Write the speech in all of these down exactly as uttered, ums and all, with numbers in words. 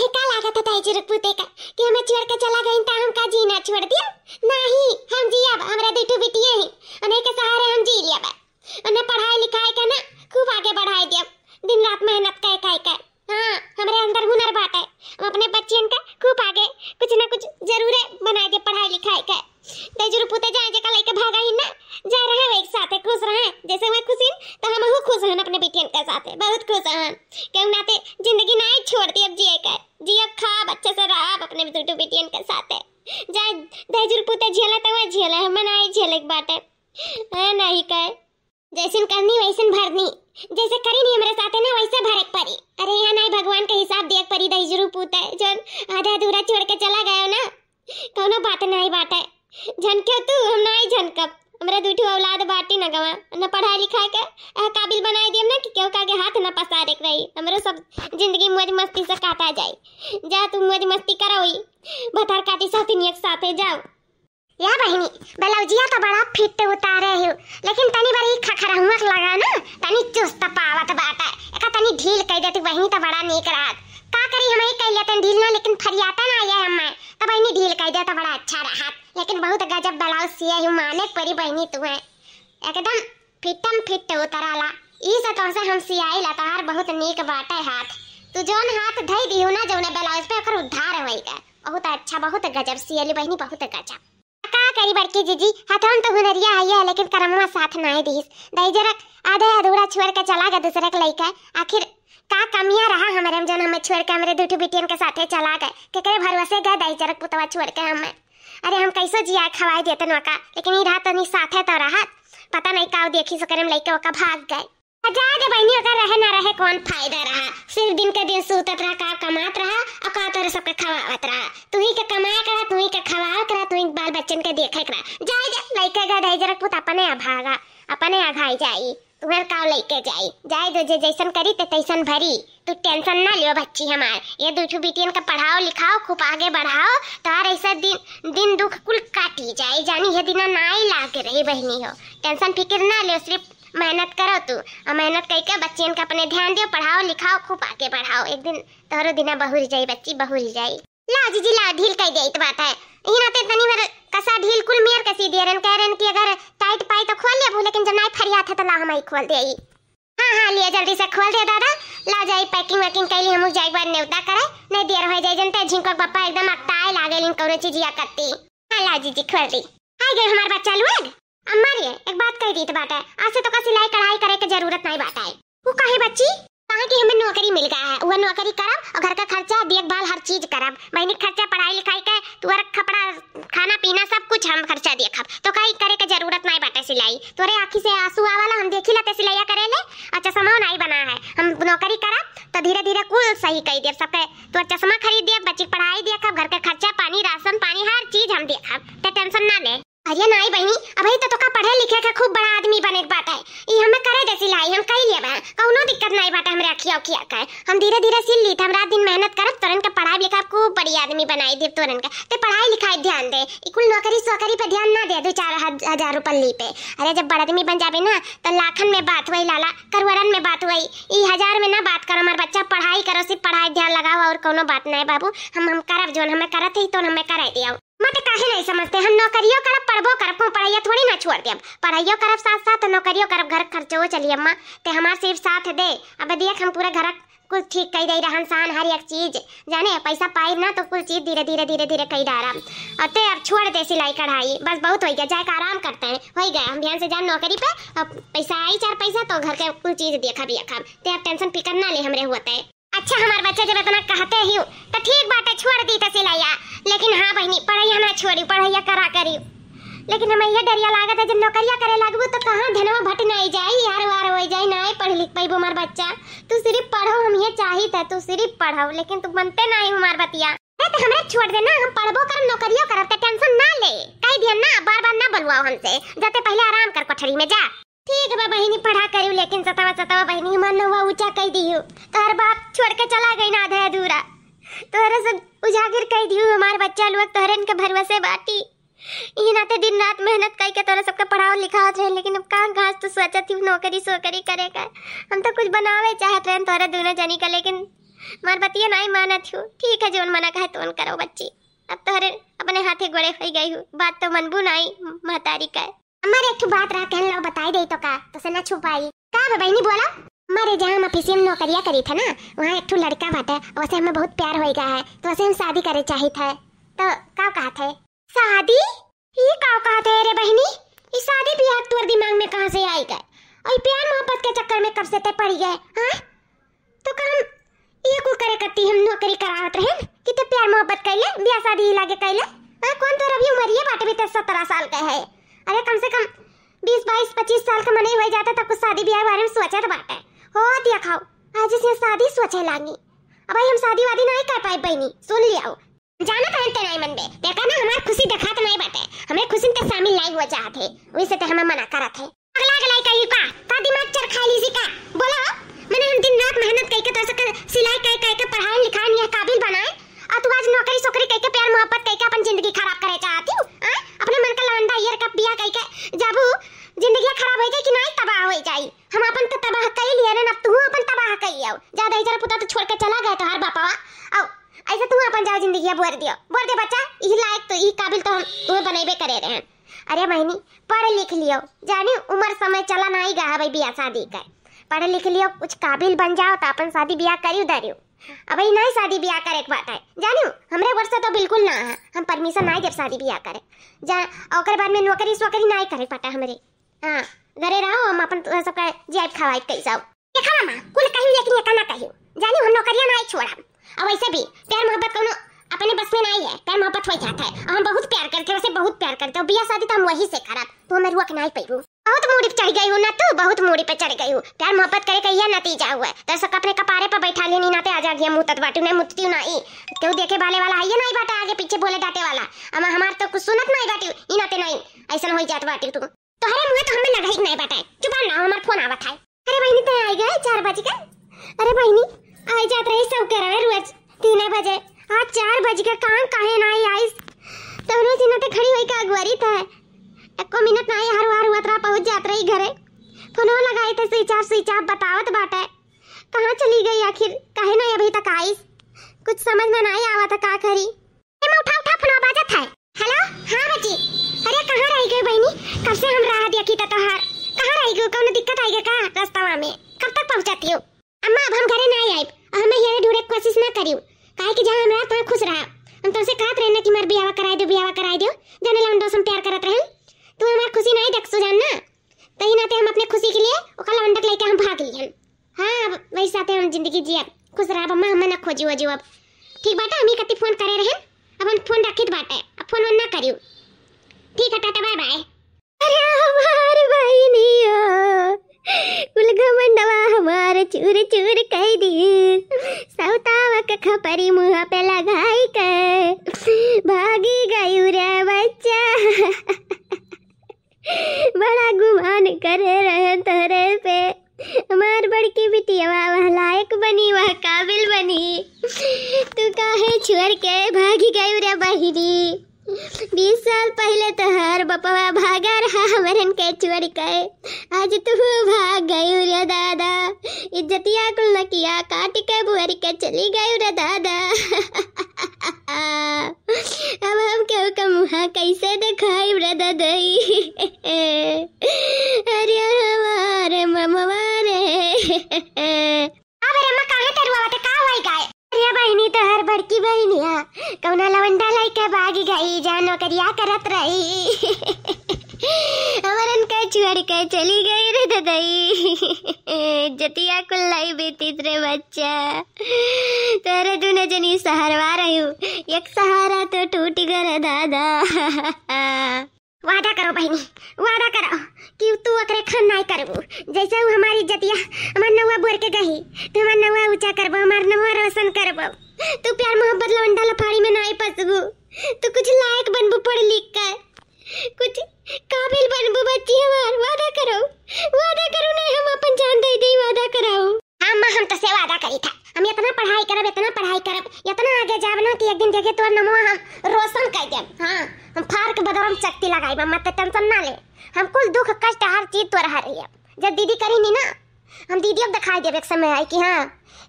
का लागत है दहिजरू पूते का कि हमें छोड़ के चला गई त हमका जीना छोड़ दिया? नाही, हम जियब, हमरा दुइ ठो बिटिया ही, उन्हें के सहारे हम जी लियब। उन्हें पढ़ाई लिखाई के ना खूब आगे बढ़ाई दियब, दिन रात मेहनत कइ कइ के। हाँ, हमरे अंदर हुनर बाटे, हम अपने बच्चियन के खूब आगे कुछ ना कुछ जरूरे बनाई दियब पढ़ाई लिखाई के। दहिजरू पूते जाए जेका लइके भागा ही ना, जाए रहे एक साथे खुश रहे, जैसे मैं खुश हन तो हमहू खुश हन अपने बिटियन के साथे, बहुत खुश हन। केहू नाते जिंदगी नाही छोड़ दियब जिए के, जियब खाब अच्छे से रहब अपने दुइ ठो बिटियन के साथे। जाए दहिजरू पूते झेले तो वह झेले, हमें नाही झेले के बाटे। है नाही कहे, जैसन करनी वैसन भरनी, जैसे करी नहीं हमरे साथे ना वैसे भरे के परी। अरे यहाँ नाही भगवान के हिसाब दिए के परी दहिजरू पूते, जौन आधा अधूरा छोड़ के चला गयो ना, कौनो बात नाही बाटे। झनक्यो तू, हम नाही झनकब। हमरे दुइ ठो औलाद बाटी न गवा, न पढ़ाई लिखाई के एह काबिल बनाई दियब ना कि केहू के आगे हाथ न पसारे के रही। हमरो सब जिंदगी मौज मस्ती से काटा जाई। जा तू मौज मस्ती करो ही, भतार काटी साथिन एक साथे जाओ। या बहिनी, ब्लाउजिया तो बड़ा फिट उतारे हो, लेकिन तनी बड़ी खखरहुआ के लगा ना, तनी चुस्त पावत बाटे। एका तनी ढील कइ देती बहिनी तो बड़ा नीक रहत। का करी, हम ही कइ लेते ढील ना, लेकिन फरियाता ना आया हमें, तो बहिनी ढील कइ देता बड़ा अच्छा रहत। लेकिन बहुत गजब ब्लाउज सिया ही, माने परी बहिनी तू है, एकदम फिटम फिट उतराला। ई से तोहसे हम सियाई ला, तोहार बहुत नीक बाटे हाथ। तू जौन हाथ धई दिहू ना जौने ब्लाउज पे, ओकर उद्धार होई गए। बहुत अच्छा, बहुत गजब सियली बहिनी, बहुत गजब। का करी बड़की जीजी, हथवन तो हुनरिया है, लेकिन करमवा साथ नाई दिहिस। दहिजरक आधे अधूरा छोड़ के चला गए दूसरे के लइके। आखिर का कमियां रहा हमरे में, जौन हमें छोड़ के हमरे दुइ ठो बिटियन के साथे चला गए? केकरे भरोसे गए दहिजरक पुतवा छोड़ के हमें? अरे हम कैसो जिया खवाई देतन वका, लेकिन ई रहा तनी साथे तो रहत। पता नहीं का देखी सकरे में लइके वका भाग गए। आ जा दे बहिनी, ओकर रहे ना रहे कौन फायदा रहा? सिर्फ दिन के दिन सूतत रहा, का कमात रहा, और का तोरे सबके खवावत रहा? तू ही के कमाए करा, तू ही के खवाए करा, तू ही के बाल बच्चन के देखे करा। जाए दे, लइके गए दहिजरक पुत अपने अभागा, अपने अघाई जाई। तुम्हें का लइके जाई? जाए दे, जे जैसन करी ते तैसन भरी। तू टेंशन ना लियो बच्ची हमार, ये दुइ ठो बिटियन का पढ़ाओ लिखाओ, खूब आगे बढ़ाओ, तोहार ऐसा दिन, दिन दुख कुल काटी जाए, जानी ये दिना नाई लागे रही बहिनी हो। टेंशन फिकिर ना लियो, सिर्फ मेहनत करो तू, और मेहनत करके बच्चियन का अपने ध्यान दियो, पढ़ाओ लिखाओ, खूब आगे बढ़ाओ। एक दिन तोहरो दिना बहुरी जाई बच्ची, बहुरी जाई। ला जीजी ला, ढील कई देइत बात है। इही नाते तनी भर कसा ढील कुल मेर कसी दिए रहन, कह रहन कि अगर टाइट पाई तो खोल लेबू, लेकिन जब नाई फरियात है तो ला हम ही खोल देई। हाँ हाँ, लिया जल्दी से खोल दे दादा, ला जाई पैकिंग वैकिंग कैली, हम जाई बाद नेवता करे, नहीं देर हो जाई, जनते झिंको के पप्पा एकदम अकताए लागे लिन कौनो चीजिया कत्ती। हाँ ला जीजी खोल दी। आई गए हमार बच्चा लोग। अम्मा रे, एक बात कह दीत बाटे, आज से तोका सिलाई कढ़ाई करे के जरूरत नहीं बाटे। वो काहे बच्ची? कहा कि हमें नौकरी मिल गया है, वह नौकरी करब और घर का खर्चा, देखभाल, हर चीज करब। बहिनी के खर्चा, पढ़ाई लिखाई के, तुअर कपड़ा, खाना पीना, सब कुछ हम खर्चा देखब। तो कहीं करे के जरूरत नहीं बाटे सिलाई। तोरे आँखी से आंसू आवाला, हम देखी ला ते सिलाइया करे ले, और चश्मा नहीं बना है। हम नौकरी करब तो धीरे धीरे कुल सही कई देब सबके। तोर चश्मा खरीद देब, बच्ची के पढ़ाई देखब, घर के खर्चा पानी, राशन पानी, हर चीज हम देखब। ते टेंशन ना ले। अरे नाई बहिनी, अबही तो तोका पढ़े लिखे के खूब बड़ा आदमी बने के बाटे। ई हमें करे दे सिलाई, हम कई लेबे, कौनो दिक्कत नाई बाटे हमरे अखिया उखिया के। हम धीरे धीरे सिल ली, हम रात दिन मेहनत करब, तोरन के पढ़ाई लिखाई खूब बड़ी आदमी बनाई देब तोरन के। ते पढ़ाई लिखाई ध्यान दे, ई कुल नौकरी सोकरी पे ध्यान ना दे, दो चार हज-, हजार रुपल्ली पे। अरे जब बड़ आदमी बन जाबे ना, तो लाखन में बात हुई लाला, करोड़न में बात हुई। ई हजार में ना बात करो, हमार बच्चा पढ़ाई करो, सिर्फ पढ़ाई ध्यान लगाओ और कौनो बात नहीं बाबू। हम, हम करब जौन हमें करत है, तो हमें करे दियो। मत काहे नहीं समझते, हम नौकरियों करब, पढ़बो करब, कहूँ पढ़ाइया थोड़ी ना छोड़ देब। पढ़ाइयो करब साथ साथ, नौकरियों करब, घर खर्चो चली अम्मा, ते हमार सिर्फ साथ दे। अब देख हम पूरा घर कुल ठीक कई दे, रहन सहन हर एक चीज, जाने पैसा पाई ना तो कुल चीज धीरे धीरे धीरे धीरे कई डारब। और ते अब छोड़ दे सिलाई कढ़ाई, बस बहुत हो गया, जाए के आराम करते हैं, हो गया। हम बिहान से जान नौकरी पे, अब पैसा आई चार पैसा तो घर के कुल चीज देखब यखब, ते अब टेंशन फिकर ना ले हमरे होते। अच्छा हमार बच्चा जब इतना कहते ही हो, तो ठीक बाटे, छोड़ दी तो सिलाइया। लेकिन हाँ बहिनी, पढ़ाई ना छोड़ी, पढ़ाइया करा करी। लेकिन हमें ये डरिया लागत है, जब नौकरिया करे लगबू तो कहाँ धनवा भट नहीं जाई, यार वार हो जाई, नहीं पढ़ लिख पाइबू हमार बच्चा। तू सिर्फ पढ़ो, हम ये चाहित है तू सिर्फ पढ़ो, लेकिन तू मनते नहीं हमार बतिया। अरे तो हमरे छोड़ दे ना, हम पढ़बो करब, नौकरियो करब, ते टेंशन ना ले। कह दिया ना, बार बार ना बोलवाओ हमसे, जाते पहले आराम कर कोठरी में जा। ठीक बा बहिनी, पढ़ा करियो, लेकिन सतावा सतावा बहिनी, हमार नौवा ऊंचा कह दियो। तोहर बाप छोड़ के चला गई ना आधे अधूरा, तोहरे सब उजागर कह दियो। हमार बच्चा लोग तोहरन के भरोसे बाटी। ई नाते दिन रात मेहनत कई के तोहरे सबके पढ़ावत लिखावत रहे, लेकिन अब कहाँ घास तू सोचत ही नौकरी सोकरी करे का। हम तो कुछ बनावे चाहत रहे तोहरे दोनों जनी का, लेकिन हमार बतिया नाई मानत हूँ। ठीक है, जौन मना कहे तौन करो बच्ची। अब तोहरे अपने हाथे गोड़े होई गई हूँ, बात तो मनबू नाई महतारी का। हमारे एक ठो बात रहा, कहन लो बताई दे तो का, तो से ना छुपाई। का बा बहिनी बोला? हमारे जहाँ हम ऑफिस में नौकरिया करी थे ना, वहाँ एक ठो लड़का बाटे, वैसे हमें बहुत प्यार होई गया है, तो वैसे हम शादी करे चाहित है। तो का कहा थे? शादी? ई का कहत है रे बहिनी? ई शादी बियाह तोर दिमाग में कहाँ से आई गए? और ई प्यार मोहब्बत के चक्कर में कब से ते पड़ी गए, हाँ? तो का हम ये कुल करे करती हम नौकरी करावत रहे कि ते प्यार मोहब्बत कैले, बियाह शादी ही लागे कैले? हाँ, कौन तोर अभी उमरिये बाटे भी ते सत्रह साल के है। अरे कम से कम बीस, बाईस, पच्चीस साल का मनई हो जाता तब कुछ शादी बियाह के बारे में सोचत बाटे। हो दिया खाओ, आज से शादी सोचे लागी। अब भाई हम शादी वादी नहीं कर पाए बहिनी, सुन लियाओ। जानत हन ते नाई मनबे, देखा ना हमार खुशी देखात नाई बाटे, हमरे खुशी में ते शामिल नाई हुआ चाहत है, वही से ते हमें मना करत है। अगला अगला ही कही का, का दिमाग चरखा लीसी का? बोला हो, मने हम दिन रात मेहनत कई के तो सक सिलाई कई कई के पढ़ाई लिखाई ये काबिल बनाए, और तू आज नौकरी सोकरी कई के प्यार मोहब्बत कई के अपन जिंदगी खराब करे चाहती हूँ, हाँ? अपने मन का लवंडा यार का बियाह कई के जाबू, जिंदगी खराब हो जाए कि नाई तबाह हो जाए? हम अपन तो तबाह कई लिए ना, अब तू अपन तबाह कई आओ। ज्यादा इधर पुता तो छोड़ के चला गए तोहार बापावा, आओ ऐसे तू अपन जाओ जिंदगी बोर दियो, बोर दे बच्चा, यही लायक तो, यही काबिल तो हम तुम्हें बनेबे करे रहे हैं। अरे बहिनी, पढ़ लिख लियो, जानी उम्र समय चला नाई गा है भाई बियाह शादी का। पढ़ लिख लियो, कुछ काबिल बन जाओ तो अपन शादी बियाह करियो दरियो। अब ही नाई शादी बियाह करे के बात है, जानी हमरे वर्ष तो बिल्कुल ना है, हम परमिशन नाई देब शादी बियाह करे। जा, ओकर बाद में नौकरी सोकरी नाई करे के बात है हमरे। हाँ, घरे रहो, हम अपन तोहरे सबका जियाई खवाई कैसे हो। देखा मामा, कुल कही लेकिन ये ना कही। जानी हम नौकरिया नाई छोड़ा। अब वैसे भी प्यार मोहब्बत कौनो अपने बस में नाई है, प्यार मोहब्बत हो जाता है। और हम बहुत प्यार करते हैं, वैसे बहुत प्यार करते हो। बियाह शादी तो हम वही से करब, तू हमें रुआ के नाई पैबू। बहुत मूड़ी पे चढ़ गई हो ना तू, बहुत मूड़ी पे चढ़ गई हो। प्यार मोहब्बत करे का यह नतीजा हुआ है। तो सब अपने कपारे पर बैठा लेनी नाते आ जा गया, मुतत बाटू नहीं मुतती नहीं। केहू देखे वाले वाला है ये नहीं बाटे, आगे पीछे बोले डांटे वाला। अब हमार तो कुछ सुनत नहीं बाटी, ई नाते नहीं ऐसन हो जात बाटी तू। तोहरे मुँह तो हमें लगा ही नहीं बाटे। चुप रहो, हमार फोन आवत है। अरे बहिनी, ते आई गए, चार बज गए। अरे बहिनी, आई जात रही सब के रहे रोज तीन बजे, आज चार बज गए, कहाँ काहे ना आई आइस? तब रोज इन्हें ते खड़ी होई का अगुवारी था, एको मिनट ना आई, हर वार हुआ तरह पहुँच जात रही घरे। फोनो लगाई थे, स्विच ऑफ स्विच ऑफ बतावत बाटे, कहाँ चली गई आखिर, काहे ना अभी तक आइस? कुछ समझ में नहीं आवा था का करी। ए माँ, उठा, उठा, फोनवा बाजत है। हेलो, हाँ बच्ची। अरे, कहाँ रह गई बहिनी? कब से हम राह देखी त तोहार। कहाँ रह गई? कौनो दिक्कत आई गई का रास्ता में? कब तक पहुँचती हो? अम्मा, अब हम घरे ना आइब। अब हमें ये ढूंढे के कोशिश ना करियो। काहे कि जहाँ हम रहा, तहाँ खुश रहा। हम तुमसे कहत रहे ना कि हमार बियाह कराए दो, बियाह कराए दो। जाने लौंडो से हम प्यार करत रहे। तू हमार खुशी नहीं देख सुजान ना। तही नाते हम अपने खुशी के लिए ओकर लौंडक लेके हम भाग लिहन। हाँ, अब वही साथे हम जिंदगी जियब। खुश रहब अम्मा, हमें ना खोजी वोजी अब। ठीक बाटे, हम ही कति फोन करे रहन, अब हम फोन रखित बाटे, अब फोन वोन ना करियो। ठीक है, टाटा, बाय बाय। अरे हमार बहिनिया, कुल घमंडवा हमार चूर चूर कई दी। सौतावा के खपरी मुँह पे लगाई के भागी गई रे बच्चा। बड़ा गुमान करे रहे तोहरे पे। हमार बड़की बिटिया वह लायक बनी, वह काबिल बनी। तू काहे छोड़ के भागी गई रे बहिनी? बीस साल पहले तोहर बपवा भागा रहा हमरन के छोड़ के। आज तू भाग गई रे दादा। इज्जतिया कुल नकिया काट के बुअर के चली गई रे दादा। अब हम केहू का मुँहा कैसे देखाई रे ददई? अरे हमारे ममवा रे। अब रे अम्मा, काहे तरुआ बाटे, का होई गाय? अरे बहिनी, तोहर बड़की बहिनिया कौना लवंडा लइके भागी गई, जहाँ नौकरिया करत रही। हमरन के छोड़ के चली गई रे ददई। इज्जतिया कुल लाई बीतीत रे बच्चा। तोरे दुनो जनी सहारवा रहू, एक सहारा तो टूट गए रे दादा। वादा करो बहिनी, वादा करो कि तू ओकरे खान नाई करबू। जैसे वो हमारी इज्जतिया, हमार नौवा बोर के गही, तो हमार नौवा ऊंचा करबो, हमार नौवा रोशन करबो। तू प्यार मोहब्बत लौंडा लफाड़ी में नाई फंसबू, तू कुछ लायक बनबू पढ़ लिख के। कुछ काबिल बनबू बच्ची हमार, वादा करो, वादा करो, नहीं हम अपन जान दे दे, वादा कराओ। हाँ माँ, हम तसे वादा करी था, हम इतना पढ़ाई करब, इतना पढ़ाई करब, इतना आगे जाब ना कि एक दिन देखे तोर नमवा हम रोशन कर देब। हाँ, हम फार के बदरम चक्ति लगाई, मत टेंशन ना ले, हम कुल दुख कष्ट हर चीज तोर हर रही है। जब दीदी करी नी ना, हम दीदियो के दिखाई देब एक समय आई कि हाँ,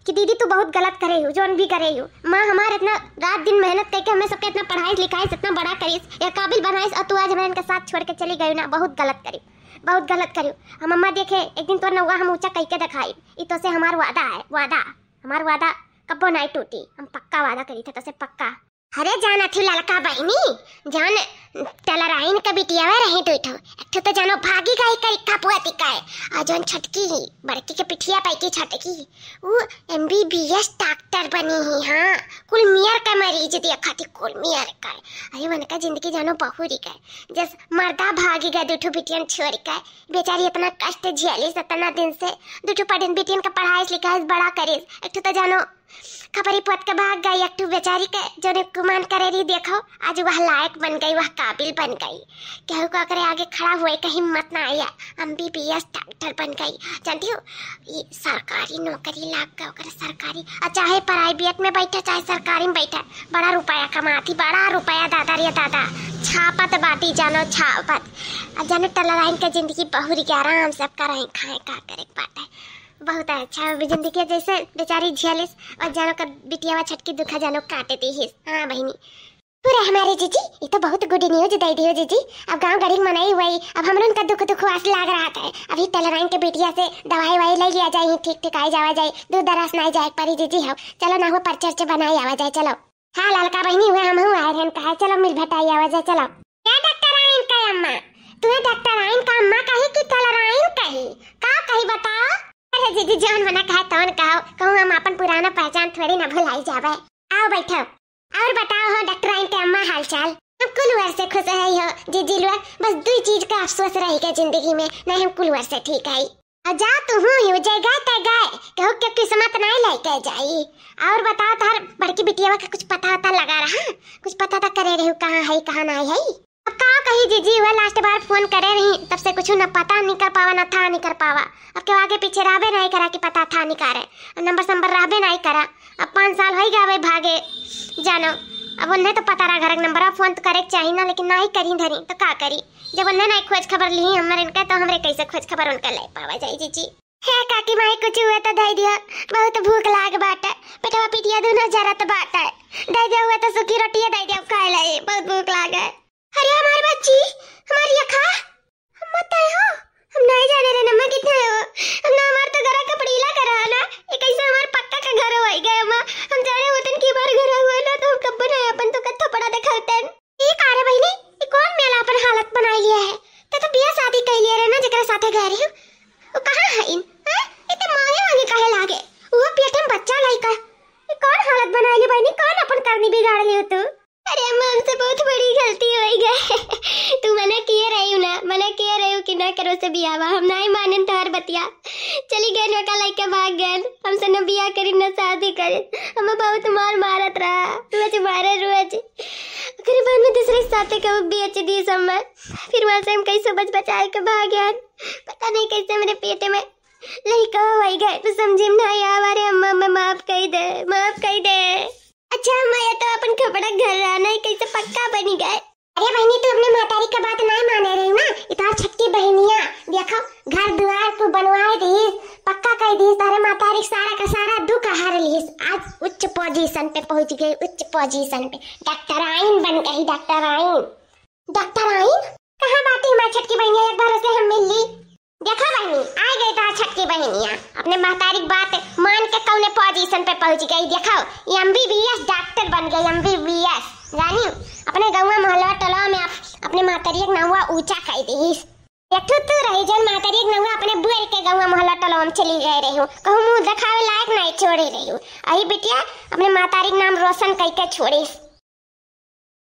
कि दीदी तू बहुत गलत करे हो, जौन भी करे हो। माँ हमार इतना रात दिन मेहनत करके हमें सबके इतना पढ़ाई लिखाई से इतना बड़ा करीस, या काबिल बनाईस, और तू आज हमारे इनके साथ छोड़ के चली गई ना, बहुत गलत करी, बहुत गलत करी। हम अम्मा देखे एक दिन तोर नौवा हम ऊंचा कह के दिखाई, ई तो से हमार वादा है, वादा, हमार वादा कब्बो नहीं टूटी, हम पक्का वादा करी थे तो से पक्का। अरे जान अठी ललका बहिनी, जौन टलराइन के बिटियावे रही दुई ठो, एक ठो तो जानो भागी गई करिखा पुआ तिकाए, और जौन छोटकी बड़की के पिठिया पैकी छोटकी, उ एमबीबीएस डॉक्टर बनी ही। हाँ, कुल मियर का मरीज देखा थी, कुल मियर का। अरे उनका जिंदगी जानो बहुरी का, जस मर्दा भागी गए दुई ठो बिटियन छोड़ के, बेचारी इतना कष्ट झेलिस इतना दिन से, दुई ठो पढ़िन बिटियन का पढ़ाईस लिखाईस बड़ा करीस, एक ठो तो जानो खपरी पोत के भाग गई, एक ठो बेचारी के जौन गुमान करे रही, देखो आज वह लायक बन गई, वह काबिल बन गई। केहू को ओकरे आगे खड़ा हुए का हिम्मत ना आया, एमबीबीएस डॉक्टर बन गई। जानती हो, ये सरकारी नौकरी लाग गई ओकरे, सरकारी, और चाहे प्राइवेट में बैठे चाहे सरकारी में बैठे, बड़ा रुपया कमाती, बड़ा रुपया दादा रे दादा, छापत बाटी जानो छापत। और जानो टलराइन के जिंदगी बहुरी के आराम से अब करें खाए का करे के बाटे। बहुत अच्छा, अभी जिंदगी जैसे बेचारी झेलिस और जानो का बिटियावा छटकी दुखा जानो काटे देहिस। हाँ बहिनी। पूरा हमारे जीजी, ये तो बहुत गुड न्यूज दे दियो जीजी। अब गांव गरीब मनाई हुई, अब हमरन का दुख दुख आस लाग रहा था। अभी टलराइन के बिटिया से दवाई वाई ले लिया जाए, ठीक ठीक आई जावा जाए, दूर दराज ना जाए परी जीजी। हो चलो ना हो पर्चे अर्चे बनाई आवा जाए, चलो। हाँ ललका बहिनी, हुए हम हूँ आए रहन कहा, चलो मिल भटाई आवा जाए, चलो। क्या डॉक्टराइन का अम्मा? तुम्हें डॉक्टराइन का अम्मा कही कि टलराइन कही? का कही बताओ? अरे जीजी, जौन मना कहे तौन कहो, कहूँ हम अपन पुराना पहचान थोड़ी ना भुलाई जावे। आओ बैठो। और बताओ हो डॉक्टराइन के अम्मा हालचाल? हम कुल वर्ष से खुश है हो जीजी लोग, बस दुई चीज का अफसोस रह गया जिंदगी में, नहीं हम कुल वर्ष से ठीक है। और जा तू हूँ यू जगह ते गए, केहू के किस्मत नहीं लेके जाई। और बताओ, तार बड़की बिटियावा के कुछ पता वता लगा रहा? कुछ पता तो करे रहू कहाँ है, कहाँ नहीं है? अब का कही जीजी, वह लास्ट बार फोन करे रही, तब से कुछ न पता निकर पावा, न था निकर पावा। अब केहू आगे पीछे रहबे नहीं करा कि पता था निकारे, नंबर संबर रहबे नहीं करा। अब पाँच साल हो गए भागे जानो। अब उन्हें तो पता रहा घर के नंबर, फोन तो करे के चाही ना, लेकिन नहीं करी धरी तो का करी? जब उन्हें नहीं खोज खबर ली हमरे इनका, तो हमरे कैसे खोज खबर उनका ले पावा जाए जीजी? हे काकी माई, कुछ हुए तो दे दिया, बहुत भूख लाग बाटे, पेटवा पिटिया दोनों जरत बाटे, दे दिया हुए तो सूखी रोटिया दे दिया, खाए ले, बहुत भूख लाग है। अरे हमार बच्ची, हमार यखा, हम मत आए हो, हम नहीं जाने रे नम्मा कितना है वो, हम ना हमार तो घरा कपड़ीला करा ना, ये कैसे हमार पक्का का घर हो गए अम्मा, हम जाने होतन की बार घर हुआ ना तो हम कब्बो नहीं अपन तो कत्था पड़ा दिखावतन। ई का रे बहिनी, ई कौन मेला अपन हालत बनाई लिया है? ते तो बियाह शादी कर लिया रे ना, जेकरा साथे गए रही। वो कहाँ है इन? हैं? ई ते मांगे मांगे कहे लागे। वो पेट में बच्चा लइका। ई कौन हालत बनाई ली बहिनी? कौन अपन करनी बिगाड़ लियो तू? अरे अम्मा, हमसे बहुत बड़ी गलती हो गई। तू मना किए रही ना, मना किए रही कि ना करो से बियाह, हम नहीं मानेन तोहर बतिया। चली गए नौका लइके भाग गए, हमसे न बियाह करी न शादी करे। हमें बहुत मार मारत रहा, रोज मारे रोज। ओकरे बाद में दूसरे के साथे के बेच दी सब मैं। फिर वहाँ से हम कैसे बच बचाए के भाग आन। पता नहीं कैसे मेरे पेट में लइका हो गए, तो समझे में नहीं आवा रे अम्मा, मैं माफ कर दे, माफ कर दे। अच्छा अम्मा, ये तो अपन खपड़ा घर रहना है, कैसे पक्का बनी गए? अरे बहिनी, तू अपने महतारी का बात नहीं माने रही ना, इतना छटकी बहनिया देखो, घर दुआर तू बनवाए दीस, पक्का कर दीस, तारे महतारी सारा का सारा दुख हर लीस। आज उच्च पोजीशन पे पहुंच गई, उच्च पोजीशन पे, डॉक्टराइन बन गई, डॉक्टराइन। डॉक्टराइन? कहाँ बाटी हमारी छटकी बहनिया, एक बार उसे हम मिल ली। देखो बहनी, आ गई तो छटकी बहनिया, अपने महतारी की बात मान के कौने पोजीशन पे पहुंच गई। देखो, ये एमबीबीएस डॉक्टर बन गई, एमबीबीएस। जानी, अपने गौवा मोहल्ला टोला में आप अपने महतारी के नौवा ऊंचा कर दीस। एक ठो तू रही जौन महतारी के नौवा अपने बुअर के गौवा मोहल्ला टोला में चली गए रही हो, कहूँ मुंह दिखावे लायक नहीं छोड़े रही हो। अही बिटिया अपने महतारी के नाम रोशन करके छोड़ीस।